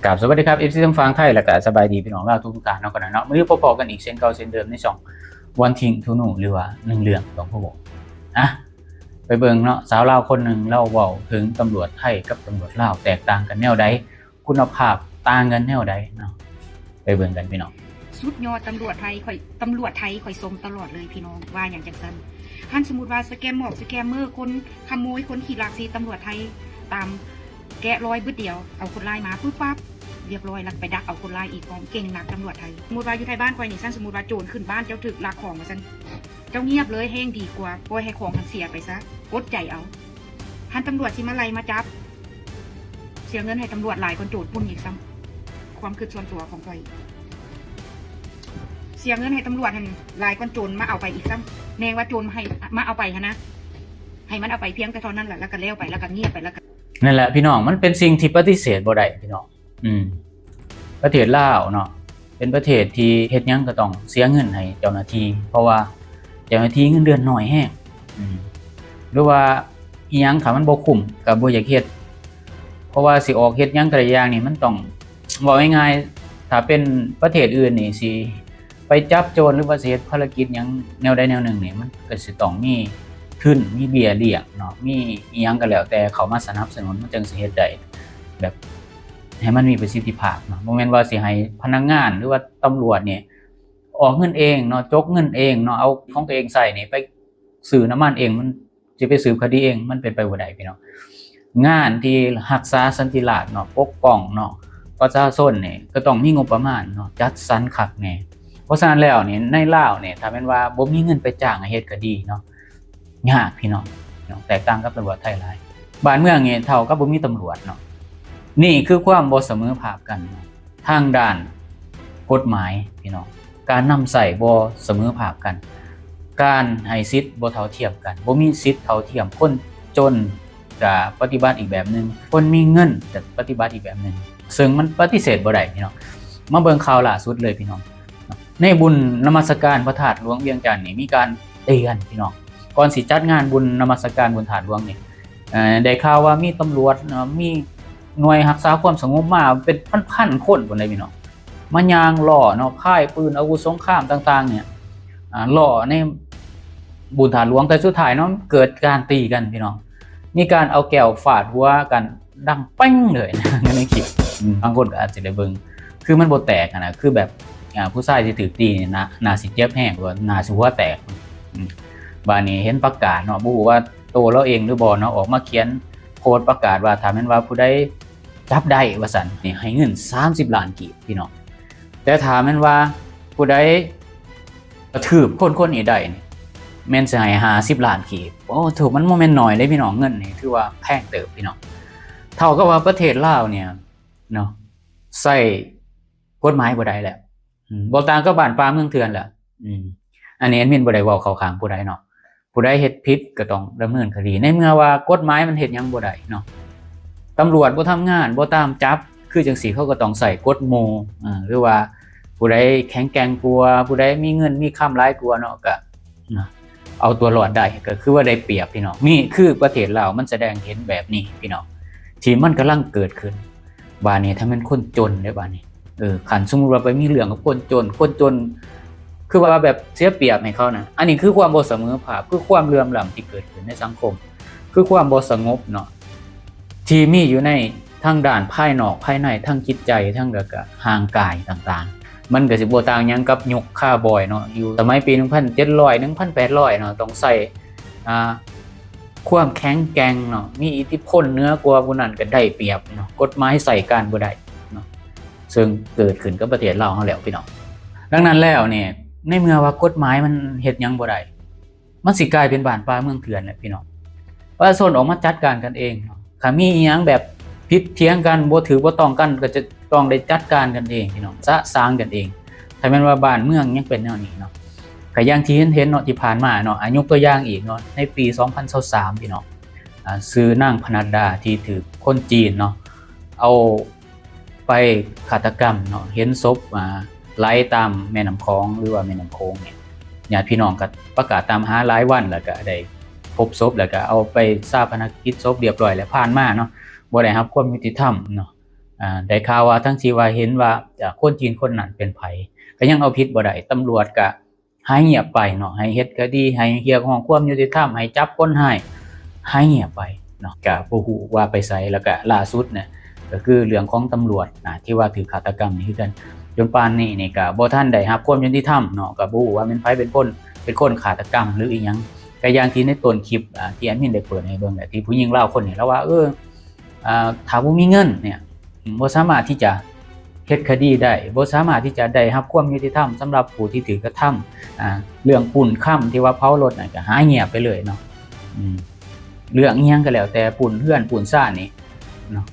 ກາບສະຫວັດດີຄັບ ເອັຟຊີ ທັງຝັ່ງໄທ ແລະກະສະບາຍດີພີ່ນ້ອງລາວທຸກໆທ່ານເນາະ. ກັນເນາະ ມື້ນີ້ພົບພໍ້ກັນອີກເຊັ່ນເກົ່າເຊັ່ນເດີມໃນຊ່ອງວັນທິງທູໂນ ຫຼືວ່າໜຶ່ງເລື່ອງສອງພະວົງ. ອ່ະ ໄປເບິ່ງເນາະ ສາວລາວຄົນໜຶ່ງລາວເວົ້າເຖິງຕຳຫຼວດໄທກັບຕຳຫຼວດລາວແຕກຕ່າງກັນແນວໃດ ຄຸນນະພາບຕ່າງກັນແນວໃດເນາະ ໄປເບິ່ງກັນພີ່ນ້ອງ. ສຸດຍອດຕຳຫຼວດໄທ ຂ້ອຍ ຕຳຫຼວດໄທຂ້ອຍຊົມຕະຫຼອດເລີຍພີ່ນ້ອງ ວ່າຫຍັງຈັ່ງຊັ້ນ. ຄັນສົມມຸດວ່າສະແກມມອບ ສະແກມເມີ ຄົນຂະໂມຍ ຄົນຂີ້ລັກຊິ ຕຳຫຼວດໄທຕາມແກະລອຍບຶດດຽວ ເອົາຄົນຮ້າຍມາປຶບປັບ ລຽບລ້ອຍ ແລ້ວໄປດັກເອົາຄົນຮ້າຍອີກພ້ອມ. ເກັ່ງນັກຕຳຫຼວດໄທ. ສົມມຸດວ່າຢູ່ໄທບ້ານຂ້ອຍນີ້ ຄັນສົມມຸດວ່າໂຈນຂຶ້ນບ້ານ ເຈົ້າຖືກລັກຂອງວ່າຊັ້ນ ເຈົ້າງຽບເລີຍ ແຮງດີກວ່າ ປ່ອຍໃຫ້ຂອງມັນເສຍໄປຊະ ອົດໃຈເອົາ. ຄັນຕຳຫຼວດຊິມາໄລ່ມາຈັບ ເສຍເງິນໃຫ້ຕຳຫຼວດຫຼາຍກວ່າໂຈນປຸ້ນອີກຊ້ຳ. ຄວາມຄິດສ່ວນຕົວຂອງຂ້ອຍ ເສຍເງິນໃຫ້ຕຳຫຼວດຫັ້ນຫຼາຍກວ່າໂຈນມາເອົາໄປອີກຊ້ຳ. ແນງວ່າໂຈນໃຫ້ມາເອົາໄປຫັ້ນນະ ໃຫ້ມັນເອົາໄປພຽງແຕ່ເທົ່ານັ້ນລະ ແລ້ວກໍແລ້ວໄປ ແລ້ວກໍງຽບໄປ ແລ້ວກໍ ນັ້ນແຫຼະພີ່ນ້ອງ ມັນເປັນສິ່ງທີ່ປະຕິເສດບໍ່ໄດ້ພີ່ນ້ອງ. ອືມ ປະເທດລາວເນາະ ເປັນປະເທດທີ່ເຮັດຫຍັງກໍຕ້ອງເສຍເງິນໃຫ້ເຈົ້າໜ້າທີ່ ເພາະວ່າເຈົ້າໜ້າທີ່ເງິນເດືອນໜ້ອຍແຮງ ອືມ ຫຼືວ່າອີ່ຫຍັງ ຖ້າມັນບໍ່ຄຸ້ມກໍບໍ່ຢາກເຮັດ ເພາະວ່າຊິອອກເຮັດຫຍັງແຕ່ລະຢ່າງນີ້ ມັນຕ້ອງ ເວົ້າງ່າຍໆ ຖ້າເປັນປະເທດອື່ນນີ້ ຊິໄປຈັບໂຈນ ຫຼືວ່າຊິເຮັດພາລະກິດຫຍັງແນວໃດແນວໜຶ່ງນີ້ ມັນກໍຊິຕ້ອງມີທຶນ ມີເບ້ຍລ້ຽງເນາະ ມີອີ່ຫຍັງກໍແລ້ວແຕ່ເຂົ້າມາສະໜັບສະໜູນ ມັນຈຶ່ງຊິເຮັດໄດ້ ແບບໃຫ້ມັນມີປະສິດທິພາບເນາະ. ບໍ່ແມ່ນວ່າຊິໃຫ້ພະນັກງານ ຫຼືວ່າຕຳຫຼວດນີ້ອອກເງິນເອງເນາະ ຈົກເງິນເອງເນາະ ເອົາຂອງຕົວເອງໃຊ້ນີ້ໄປຊື້ນ້ຳມັນເອງ ມັນຊິໄປສືບຄະດີເອງ ມັນເປັນໄປບໍ່ໄດ້ພີ່ນ້ອງ. ງານທີ່ຮັກສາສັນຕິລາດເນາະ ປົກປ້ອງເນາະ ປະຊາຊົນນີ້ກໍຕ້ອງມີງົບປະມານເນາະ ຈັດສັນຄັກແນ່. ເພາະສະນັ້ນແລ້ວນີ້ ໃນລາວນີ້ ຖ້າແມ່ນວ່າບໍ່ມີເງິນໄປຈ້າງໃຫ້ເຮັດຄະດີເນາະ ຍາກພີ່ນ້ອງ ແຕກຕ່າງກັບຕຳຫຼວດໄທຫຼາຍ. ບ້ານເມືອງນີ້ເທົ່າກັບບໍ່ມີຕຳຫຼວດເນາະ. ນີ້ຄືຄວາມບໍ່ສະເໝີພາບກັນເນາະ ທາງດ້ານກົດໝາຍພີ່ນ້ອງ ການນຳໃຊ້ບໍ່ສະເໝີພາບກັນ ການໃຫ້ສິດບໍ່ເທົ່າທຽມກັນ ບໍ່ມີສິດເທົ່າທຽມ ຄົນຈົນກະປະຕິບັດອີກແບບໜຶ່ງ ຄົນມີເງິນກະປະຕິບັດອີກແບບໜຶ່ງ ເຊິ່ງມັນປະຕິເສດບໍ່ໄດ້ພີ່ນ້ອງ. ມາເບິ່ງຂ່າວລ່າສຸດເລີຍພີ່ນ້ອງ ໃນບຸນນະມັສການພະທາດຫຼວງວຽງຈັນນີ້ ມີການເຕືອນພີ່ນ້ອງ ກ່ອນຊິຈັດງານບຸນນະມັສການບຸນທາດຫຼວງນີ້ ເອີ ໄດ້ຂ່າວວ່າມີຕຳຫຼວດ ເອີ ມີໜ່ວຍຮັກສາຄວາມສະຫງົບມາເປັນພັນໆຄົນພຸ້ນເດ້ພີ່ນ້ອງ ມາຍ່າງລໍ້ເນາະ ພາຍປືນອາວຸດສົງຄາມຕ່າງໆນີ້ ອາ ລໍ້ໃນບຸນທາດຫຼວງ ແຕ່ສຸດທ້າຍເນາະ ເກີດການຕີກັນພີ່ນ້ອງ ມີການເອົາແກ້ວຟາດຫົວກັນ ດັງແປ້ງເລີຍໃນຄລິບ ອືມ ບາງຄົນກໍອາດຈະໄດ້ເບິ່ງ ຄືມັນບໍ່ແຕກຫັ້ນນະ ຄືແບບ ອ່າ ຜູ້ຊາຍທີ່ຖືກຕີນີ້ໜ້າ ໜ້າຊິເຈັບແຮງ ຫຼືວ່າໜ້າຊິຫົວແຕກ ອືມ ບາດນີ້ເຫັນປະກາດເນາະ ບໍ່ຮູ້ວ່າໂຕລາວເອງຫຼືບໍ່ເນາະ ອອກມາຂຽນໂພສປະກາດວ່າ ຖ້າແມ່ນວ່າຜູ້ໃດຈັບໄດ້ວ່າຊັ້ນ ນີ້ໃຫ້ເງິນສາມສິບລ້ານກີບ ພີ່ນ້ອງ ແຕ່ຖ້າແມ່ນວ່າຜູ້ໃດກະຖືບຄົນໆນີ້ໄດ້ນີ້ ແມ່ນຊິໃຫ້ຫ້າສິບລ້ານກີບ. ໂອ້ ຖືກ ມັນບໍ່ແມ່ນໜ້ອຍເດ້ພີ່ນ້ອງ ເງິນນີ້ຖືວ່າແພງເຕີບພີ່ນ້ອງ. ເທົ່າກັບວ່າປະເທດລາວນີ້ເນາະ ໃຊ້ກົດໝາຍບໍ່ໄດ້ແລ້ວ ອືມ ບໍ່ຕ່າງກັບບ້ານປ່າເມືອງເຖື່ອນແລ້ວ ອືມ ອັນນີ້ແອດມິນບໍ່ໄດ້ເວົ້າເຂົ້າຂ້າງຜູ້ໃດເນາະ ຜູ້ໃດເຮັດຜິດກໍຕ້ອງດຳເນີນຄະດີ ໃນເມື່ອວ່າກົດໝາຍມັນເຮັດຫຍັງບໍ່ໄດ້ເນາະ ຕຳຫຼວດບໍ່ທຳງານ ບໍ່ຕາມຈັບ ຄືຈັ່ງຊີ້ເຂົາກໍຕ້ອງໃຊ້ກົດໝູ່ ເອີ ຫຼືວ່າຜູ້ໃດແຂງແກ່ງກວ່າ ຜູ້ໃດມີເງິນມີຄຳຫຼາຍກວ່າເນາະ ກໍ ນະ ເອົາຕົວລອດໄດ້ ກໍຄືວ່າໄດ້ປຽບພີ່ນ້ອງ. ນີ້ຄືປະເທດລາວ ມັນສະແດງເຫັນແບບນີ້ພີ່ນ້ອງ ທີ່ມັນກຳລັງເກີດຂຶ້ນ. ບາດນີ້ຖ້າແມ່ນຄົນຈົນເດ້ບາດນີ້ ເອີ ຄັນສົມມຸດວ່າໄປມີເລື່ອງກັບຄົນຈົນ ຄົນຈົນຄືວ່າແບບເສຍປຽບໃຫ້ເຂົານະ ອັນນີ້ຄືຄວາມບໍ່ສະເໝີພາບ ຄືຄວາມເຫຼື່ອມລ້ຳທີ່ເກີດຂຶ້ນໃນສັງຄົມ ຄືຄວາມບໍ່ສະຫງົບເນາະ ທີ່ມີຢູ່ໃນ ທາງດ້ານພາຍນອກພາຍໃນ ທາງຈິດໃຈ ທາງ ແລ້ວກະຮ່າງກາຍຕ່າງໆ ມັນກະຊິບໍ່ຕ່າງຫຍັງກັບຍຸກຄາວບອຍເນາະ ຢູ່ສະໄໝປີໜຶ່ງພັນເຈັດຮ້ອຍ ໜຶ່ງພັນແປດຮ້ອຍເນາະ ຕ້ອງໃຊ້ ອ່າ ຄວາມແຂງແກ່ງເນາະ ມີອິດທິພົນເໜືອກວ່າຜູ້ນັ້ນກະໄດ້ປຽບເນາະ ກົດໝາຍໃຊ້ການບໍ່ໄດ້ເນາະ ເຊິ່ງເກີດຂຶ້ນກັບປະເທດລາວເຮົາແລ້ວພີ່ນ້ອງ. ດັ່ງນັ້ນແລ້ວນີ້ ໃນເມື່ອວ່າກົດໝາຍມັນເຮັດຫຍັງບໍ່ໄດ້ ມັນຊິກາຍເປັນບ້ານປ່າເມືອງເຖື່ອນແຫຼະພີ່ນ້ອງ. ປະຊາຊົນອອກມາຈັດການກັນເອງເນາະ ຖ້າມີອີ່ຫຍັງແບບຜິດຖຽງກັນ ບໍ່ຖືກບໍ່ຕ້ອງກັນ ກໍຈະຕ້ອງໄດ້ຈັດການກັນເອງພີ່ນ້ອງ ສະສາງກັນເອງ. ຖ້າແມ່ນວ່າບ້ານເມືອງຍັງເປັນແນວນີ້ເນາະ ກໍຢ່າງທີ່ເຫັນໆເນາະ ທີ່ຜ່ານມາເນາະ ອາ ຍົກຕົວຢ່າງອີກເນາະ ໃນປີສອງພັນຊາວສາມພີ່ນ້ອງ ອາ ຊື່ນາງພະນັດດາ ທີ່ຖືກຄົນຈີນເນາະ ເອົາ ໄປຄາດຕະກຳເນາະ ເຫັນສົບ ອ່າ ໄຫຼຕາມແມ່ນ້ຳຂອງ ຫຼືວ່າແມ່ນ້ຳໂຂງນີ້ ຍາດພີ່ນ້ອງກໍປະກາດຕາມຫາຫຼາຍວັນ ແລ້ວກໍໄດ້ພົບສົບ ແລ້ວກໍເອົາໄປຊາປະນະກິດສົບລຽບຮ້ອຍແລ້ວ ຜ່ານມາເນາະ ບໍ່ໄດ້ຮັບຄວາມຍຸຕິທຳເນາະ ອ່າ ໄດ້ຂ່າວວ່າທັງທີ່ວ່າເຫັນວ່າ ອ່າ ຄົນຈີນຄົນນັ້ນເປັນໃຜ ກໍຍັງເອົາຜິດບໍ່ໄດ້ ຕຳຫຼວດກໍຫາຍງຽບໄປເນາະ ໃຫ້ເຮັດຄະດີ ໃຫ້ຮຽກຮ້ອງຄວາມຍຸຕິທຳ ໃຫ້ຈັບຄົນຮ້າຍ ຫາຍງຽບໄປເນາະ ກໍບໍ່ຮູ້ວ່າໄປໃສ ແລ້ວກໍລ່າສຸດນະ ກໍຄືເລື່ອງຂອງຕຳຫຼວດນະ ທີ່ວ່າຖືກຄາດຕະກຳນີ້ຄືກັນ ຈົນປານນີ້ນີ້ກໍບໍ່ທັນໄດ້ຮັບຄວາມຍຸຕິທຳເນາະ ກໍບໍ່ຮູ້ວ່າແມ່ນໃຜເປັນຄົນ ເປັນຄົນຄາດຕະກຳ ຫຼືອີ່ຫຍັງ ກໍຢ່າງທີ່ໃນຕົ້ນຄລິບ ອ່າ ທີ່ແອດມິນໄດ້ເປີດໃຫ້ເບິ່ງແຫຼະ ທີ່ຜູ້ຍິງລາວຄົນນີ້ລາວວ່າ ເອີ ອ່າ ຖ້າບໍ່ມີເງິນເນຍ ບໍ່ສາມາດທີ່ຈະເຮັດຄະດີໄດ້ ບໍ່ສາມາດທີ່ຈະໄດ້ຮັບຄວາມຍຸຕິທຳສຳລັບຜູ້ທີ່ຖືກກະທຳ ອ່າ ເລື່ອງປຸ້ນຄຳທີ່ວ່າເຜົາລົດນັ້ນກໍຫາຍງຽບໄປເລີຍເນາະ ອືມ ເລື່ອງອີ່ຫຍັງກໍແລ້ວແຕ່ ປຸ້ນເຮືອນປຸ້ນຊານນີ້ເນາະ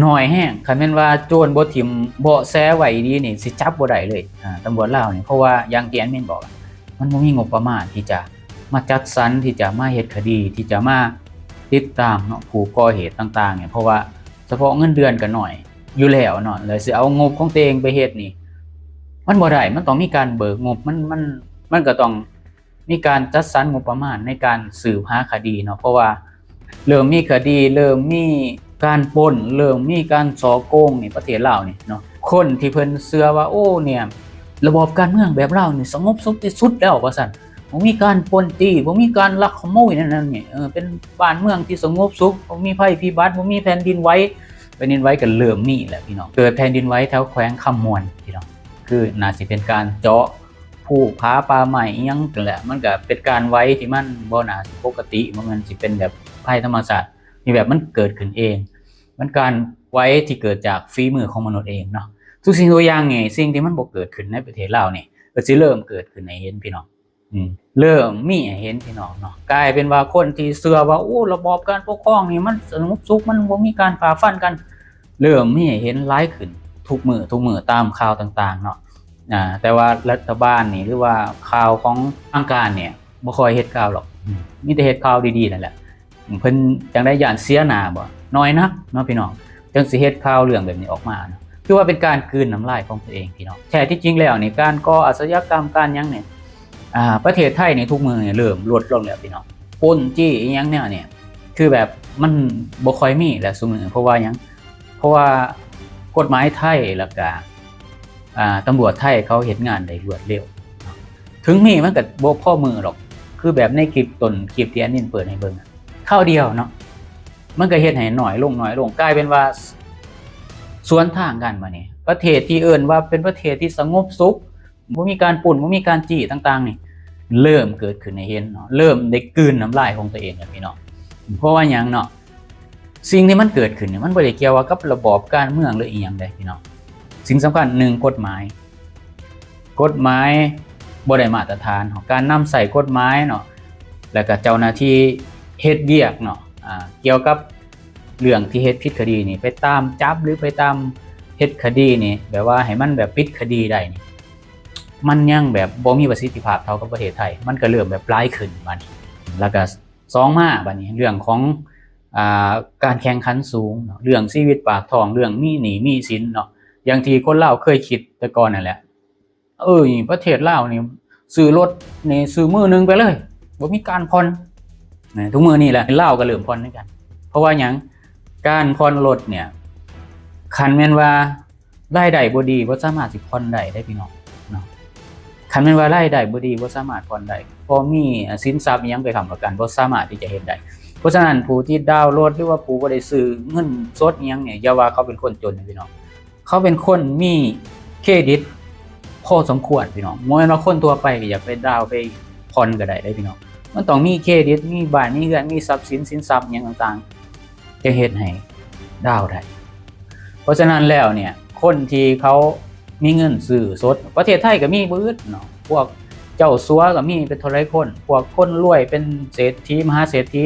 ໜ້ອຍແຮງ ຄັນແມ່ນວ່າໂຈນບໍ່ຖິ້ມເບາະແສໄວ້ດີໆນີ້ ຊິຈັບບໍ່ໄດ້ເລີຍ ອ່າ ຕຳຫຼວດລາວນີ້ ເພາະວ່າຢ່າງທີ່ແອດມິນບອກ ມັນບໍ່ມີງົບປະມານທີ່ຈະມາຈັດສັນ ທີ່ຈະມາເຮັດຄະດີ ທີ່ຈະມາຕິດຕາມເນາະ ຜູ້ກໍ່ເຫດຕ່າງໆນີ້ ເພາະວ່າສະເພາະເງິນເດືອນກໍໜ້ອຍຢູ່ແລ້ວເນາະ ແລ້ວຊິເອົາງົບຂອງຕົວເອງໄປເຮັດນີ້ ມັນບໍ່ໄດ້ ມັນຕ້ອງມີການເບີກງົບ ມັນ ມັນ ມັນກໍຕ້ອງ ມີການຈັດສັນງົບປະມານໃນການສືບຫາຄະດີເນາະ ເພາະວ່າເລີ່ມມີຄະດີ ເລີ່ມມີການປົ້ນ ເລີ່ມມີການສໍ້ໂກງໃນປະເທດລາວນີ້ເນາະ ຄົນທີ່ເພິ່ນເຊື່ອວ່າ ໂອ້ ເນຍ ລະບອບການເມືອງແບບລາວນີ້ສະຫງົບສຸກທີ່ສຸດແລ້ວວ່າຊັ້ນ ບໍ່ມີການປຸ້ນຈີ້ ບໍ່ມີການລັກຂະໂມຍນັ້ນນີ້ ເອີ ເປັນບ້ານເມືອງທີ່ສະຫງົບສຸກ ບໍ່ມີໄພພິບັດ ບໍ່ມີແຜ່ນດິນໄຫວ ແຜ່ນດິນໄຫວກໍເລີ່ມມີແລ້ວພີ່ນ້ອງ ເກີດແຜ່ນດິນໄຫວແຖວແຂວງຄຳມ່ວນພີ່ນ້ອງ ຄືໜ້າຊິເປັນການເຈາະ ພູຜາປ່າໄມ້ອີ່ຫຍັງນັ້ນແຫຼະ ມັນກໍເປັນການໄຫວທີ່ມັນບໍ່ໜ້າຊິປົກກະຕິ ບໍ່ແມ່ນຊິເປັນແບບໄພທຳມະຊາດ ນີ້ແບບມັນເກີດຂຶ້ນເອງ ມັນການໄຫວທີ່ເກີດຈາກຝີມືຂອງມະນຸດເອງເນາະ ທຸກສິ່ງທຸກຢ່າງນີ້ ສິ່ງທີ່ມັນບໍ່ເກີດຂຶ້ນໃນປະເທດລາວນີ້ ກໍຊິເລີ່ມເກີດຂຶ້ນໃຫ້ເຫັນພີ່ນ້ອງ ອືມ ເລີ່ມມີໃຫ້ເຫັນພີ່ນ້ອງເນາະ ກາຍເປັນວ່າຄົນທີ່ເຊື່ອວ່າ ໂອ້ ລະບອບການປົກຄອງນີ້ມັນສະຫງົບສຸກ ມັນບໍ່ມີການຂ້າຟັນກັນ ເລີ່ມມີໃຫ້ເຫັນຫຼາຍຂຶ້ນທຸກມື້ ທຸກມື້ຕາມຂ່າວຕ່າງໆເນາະ ອ່າ ແຕ່ວ່າລັດຖະບານນີ້ ຫຼືວ່າຂ່າວຂອງທາງການນີ້ ບໍ່ຄ່ອຍເຮັດຂ່າວດອກ ອືມ ມີແຕ່ເຮັດຂ່າວດີໆນັ້ນແຫຼະ ເພິ່ນຈັ່ງໄດ້ຢ້ານເສຍໜ້າບໍ ໜ້ອຍນັກເນາະພີ່ນ້ອງ ຈັ່ງຊິເຮັດຂ່າວເລື່ອງແບບນີ້ອອກມາເນາະ ຖືວ່າເປັນການກືນນ້ຳລາຍຂອງຕົວເອງພີ່ນ້ອງ ແທ້ທີ່ຈິງແລ້ວນີ້ ການກໍ່ອາຊະຍາກຳ ການຫຍັງນີ້ ອ່າ ປະເທດໄທນີ້ທຸກມື້ນີ້ເລີ່ມລົດລົງແລ້ວພີ່ນ້ອງ ປຸ້ນຈີ້ອີ່ຫຍັງແນວນີ້ ຄືແບບມັນບໍ່ຄ່ອຍມີແລ້ວຊຸມມື້ ເພາະວ່າຫຍັງ ເພາະວ່າກົດໝາຍໄທ ແລ້ວກະ ອ່າ ຕຳຫຼວດໄທເຂົາເຮັດງານໄດ້ລວດເລັວ ເຖິງມີມັນກໍບໍ່ພໍມືດອກ ຄືແບບໃນຄລິບ ຕົ້ນຄລິບທີ່ແອດມິນເປີດໃຫ້ເບິ່ງ ຄາວດຽວເນາະ ມັນກໍເຮັດໃຫ້ໜ້ອຍລົງ ໜ້ອຍລົງ ກາຍເປັນວ່າສວນທາງກັນບາດນີ້ ປະເທດທີ່ເອີ້ນວ່າເປັນປະເທດທີ່ສະຫງົບສຸກ ບໍ່ມີການປຸ້ນ ບໍ່ມີການຈີ້ຕ່າງໆນີ້ ເລີ່ມເກີດຂຶ້ນໃຫ້ເຫັນເນາະ ເລີ່ມໄດ້ກືນນ້ຳລາຍຂອງຕົວເອງແລ້ວພີ່ນ້ອງ ເພາະວ່າຫຍັງເນາະ ສິ່ງທີ່ມັນເກີດຂຶ້ນນີ້ ມັນບໍ່ໄດ້ກ່ຽວວ່າກັບລະບອບການເມືອງ ຫຼືອີ່ຫຍັງໃດພີ່ນ້ອງ ສິ່ງສຳຄັນ ໜຶ່ງ ກົດໝາຍ ກົດໝາຍບໍ່ໄດ້ມາດຕະຖານ ການນຳໃຊ້ກົດໝາຍເນາະ ແລ້ວກໍເຈົ້າໜ້າທີ່ເຮັດວຽກເນາະ ອ່າ ກ່ຽວກັບເລື່ອງທີ່ເຮັດຜິດຄະດີນີ້ ໄປຕາມຈັບ ຫຼືໄປຕາມເຮັດຄະດີນີ້ ແບບວ່າໃຫ້ມັນແບບປິດຄະດີໄດ້ນີ້ ມັນຍັງແບບບໍ່ມີປະສິດທິພາບເທົ່າກັບປະເທດໄທ ມັນກໍເລີ່ມແບບຫຼາຍຂຶ້ນບາດນີ້ ແລ້ວກໍສອງມາບາດນີ້ ເລື່ອງຂອງ ອ່າ ການແຂ່ງຂັນສູງເນາະ ເລື່ອງຊີວິດປາກທ້ອງ ເລື່ອງມີໜີ້ມີສິນເນາະ ຢ່າງທີ່ຄົນລາວເຄີຍຄິດແຕ່ກ່ອນນັ້ນແຫຼະ ເອີ ປະເທດລາວນີ້ຊື້ລົດນີ້ຊື້ມື້ໜຶ່ງໄປເລີຍ ບໍ່ມີການຜ່ອນ ທຸກມື້ນີ້ແຫຼະ ລາວກໍເລີ່ມຜ່ອນຄືກັນ ເພາະວ່າຫຍັງ ການຜ່ອນລົດເນຍ ຄັນແມ່ນວ່າລາຍໄດ້ບໍ່ດີ ບໍ່ສາມາດຊິຜ່ອນໄດ້ເດ້ພີ່ນ້ອງເນາະ ຄັນແມ່ນວ່າລາຍໄດ້ບໍ່ດີ ບໍ່ສາມາດຜ່ອນໄດ້ ບໍ່ມີສິນຊັບອີ່ຫຍັງໄປຄ້ຳປະກັນ ບໍ່ສາມາດທີ່ຈະເຮັດໄດ້ ເພາະສະນັ້ນ ຜູ້ທີ່ດາວລົດ ຫຼືວ່າຜູ້ບໍ່ໄດ້ຊື້ເງິນສົດອີ່ຫຍັງນີ້ ຢ່າວ່າເຂົາເປັນຄົນຈົນເດ້ພີ່ນ້ອງ ເຂົາເປັນຄົນມີເຄຣດິດພໍສົມຄວນພີ່ນ້ອງ ບໍ່ແມ່ນວ່າຄົນທົ່ວໄປກໍຢາກໄປດາວໄປຜ່ອນກໍໄດ້ເດ້ພີ່ນ້ອງ ມັນຕ້ອງມີເຄຣດິດ ມີບ້ານມີເຮືອນ ມີຊັບສິນສິນຊັບຫຍັງຕ່າງໆ ຈະເຮັດໃຫ້ດາວໄດ້ ເພາະສະນັ້ນແລ້ວເນຍ ຄົນທີ່ເຂົາມີເງິນຊື້ສົດ ປະເທດໄທກໍມີບໍ່ອຶດເນາະ ພວກເຈົ້າສັວກໍມີເປັນເທົ່າໃດຄົນ ພວກຄົນລວຍເປັນເສດຖີມະຫາເສດຖີ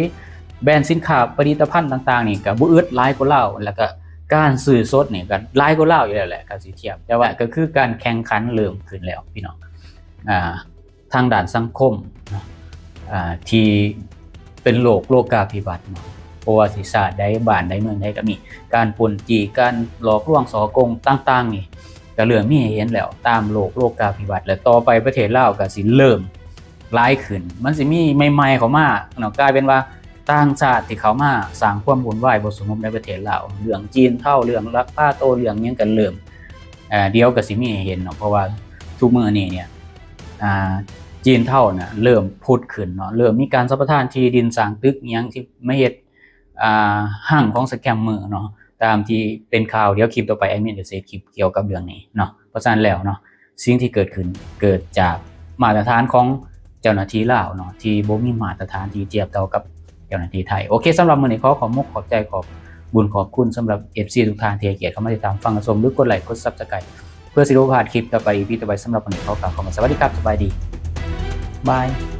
ແບຣນສິນຄ້າຜະລິດຕະພັນຕ່າງໆນີ້ກໍບໍ່ອຶດຫຼາຍກວ່າລາວ ແລ້ວກໍການຊື້ສົດນີ້ກໍຫຼາຍກວ່າລາວຢູ່ແລ້ວແຫຼະ ຄັນຊິທຽບ ແຕ່ວ່າກໍຄືການແຂ່ງຂັນເລີ່ມຂຶ້ນແລ້ວພີ່ນ້ອງ ອ່າ ທາງດ້ານສັງຄົມເນາະ ອ່າ ທີ່ເປັນໂລກໂລກາພິວັດເນາະ ບໍ່ວ່າຊິຊາດໃດ ບ້ານໃດ ເມືອງໃດ ກໍມີການປຸ້ນຈີ້ ການຫຼອກລວງ ສໍ້ໂກງຕ່າງໆນີ້ ກໍເລີ່ມມີໃຫ້ເຫັນແລ້ວ ຕາມໂລກໂລກາພິວັດ ແລະ ຕໍ່ໄປປະເທດລາວກໍຊິເລີ່ມຫຼາຍຂຶ້ນ ມັນຊິມີໃໝ່ໆເຂົ້າມາເນາະ ກາຍເປັນວ່າ ຕ່າງຊາດທີ່ເຂົ້າມາສ້າງຄວາມວຸ່ນວາຍບໍ່ສະຫງົບໃນປະເທດລາວ ເລື່ອງຈີນເທົາ ເລື່ອງລັກພາໂຕ ເລື່ອງຫຍັງກໍເລີ່ມ ເອີ ດຽວກໍຊິມີໃຫ້ເຫັນເນາະ ເພາະວ່າທຸກມື້ນີ້ເນຍ ອ່າ ຈີນເທົານະເລີ່ມຜຸດຂຶ້ນເນາະ ເລີ່ມມີການສຳປະທານທີ່ດິນ ສ້າງຕຶກຫຍັງທີ່ມາເຮັດ ອ່າ ຮັງຂອງສະແກມເມີເນາະ ຕາມທີ່ເປັນຂ່າວ. ດຽວຄລິບຕໍ່ໄປແອດມິນຈະເຮັດຄລິບກ່ຽວກັບເລື່ອງນີ້ເນາະ. ເພາະສະນັ້ນແລ້ວເນາະ ສິ່ງທີ່ເກີດຂຶ້ນເກີດຈາກມາດຕະຖານຂອງເຈົ້າໜ້າທີ່ລາວເນາະ ທີ່ບໍ່ມີມາດຕະຖານທີ່ທຽບເທົ່າກັບເຈົ້າໜ້າທີ່ໄທ. ໂອເຄ ສຳລັບມື້ນີ້ຂໍຂອບມຸກຂອບໃຈ ຂອບບຸນຂອບຄຸນສຳລັບເອັຟຊີທຸກທ່ານທີ່ໃຫ້ກຽດເຂົ້າມາຕິດຕາມຟັງຮັບຊົມ ຫຼືກົດໄລກົດ Subscribe ເພື່ອຊິບໍ່ພາດຄລິບຕໍ່ໄປ ອີພີຕໍ່ໄປ. ສຳລັບມື້ນີ້ຂໍກ່າວຄຳວ່າສະຫວັດດີຄັບ ສະບາຍດີ ບາຍ.